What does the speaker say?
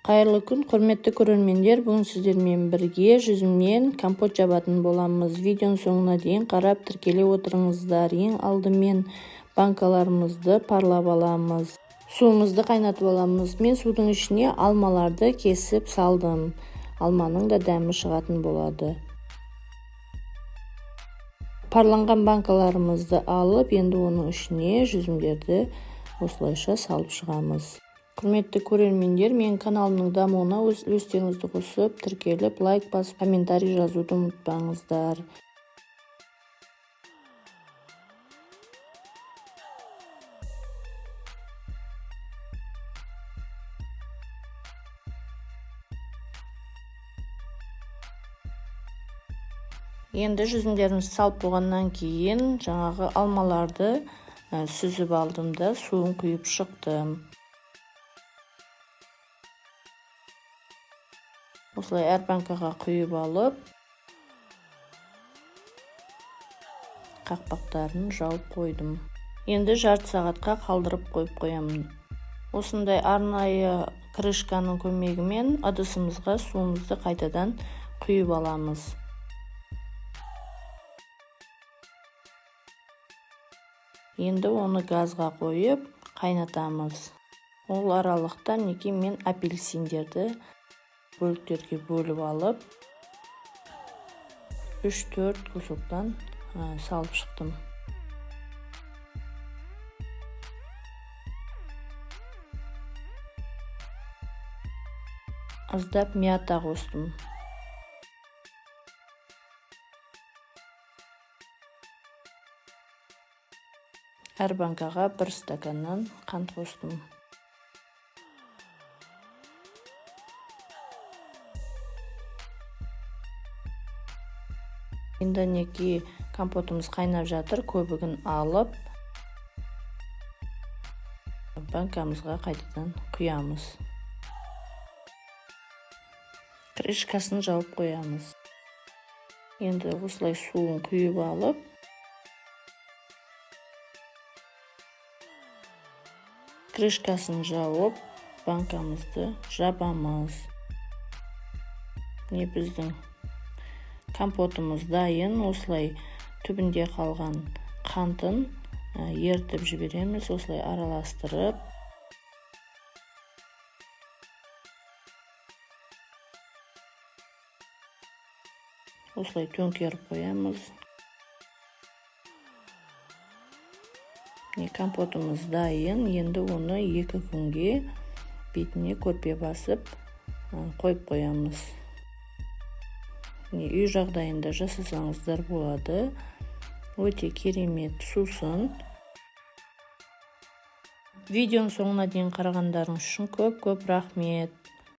Қайырлы күн, құрметті көрермендер! Бүгін сіздермен бірге жүзімнен компот жабатын боламыз. Видеоның соңына дейін қарап, тіркеле отырыңыздар. Ең алдымен банкаларымызды парлап аламыз. Суымызды қайнатып аламыз. Мен судың ішіне алмаларды кесіп салдым. Алманың да дәмі шығатын болады. Парланған банкаларымызды алып, енді оның ішіне жүзімдерді осылайша салып шығамыз. Құрметті көрермендер, менің каналымның дамуына өз үлестеріңізді қосып, тіркеліп, лайк басып, комментарий жазуды ұмытпаңыздар. Енді жүзімдерімізді салып болғаннан кейін жаңағы алмаларды сүзіп алдым да, суын құйып шықтым. Осылай әр банкаға құйып алып, қақпақтарын жауып қойдым. Енді жарты сағатқа қалдырып қойып қоямын. Осындай арнайы крышканың көмегімен ыдысымызға суымызды қайтадан құйып аламыз. Енді оны газға қойып қайнатамыз. Ол аралықта мінекей мен апельсиндерді бөліктерге бөліп алып, 3-4 кусоктан салып шықтым. Аздап мята қостым. Әр банкаға 1 стаканнан қант қостым. Енді мінекей компотымыз қайнап жатыр, көбігін алып банкамызға қайтадан құямыз. Крышкасын жауып қоямыз. Енді осылай суын құйып алып, крышкасын жауып, банкамызды жабамыз. Міне, біздің компотымыз дайын. Осылай түбінде қалған қантын ерітіп жібереміз, осылай араластырып. Осылай төңкеріп қоямыз. Міне, компотымыз дайын. Енді оны 2 күнге бетіне көрпе басып қойып қоямыз. Міне, үй жағдайында жасасаңыздар болады. Өте керемет сусын. Видеоның соңына дейін қарағандарыңыз үшін көп-көп рахмет.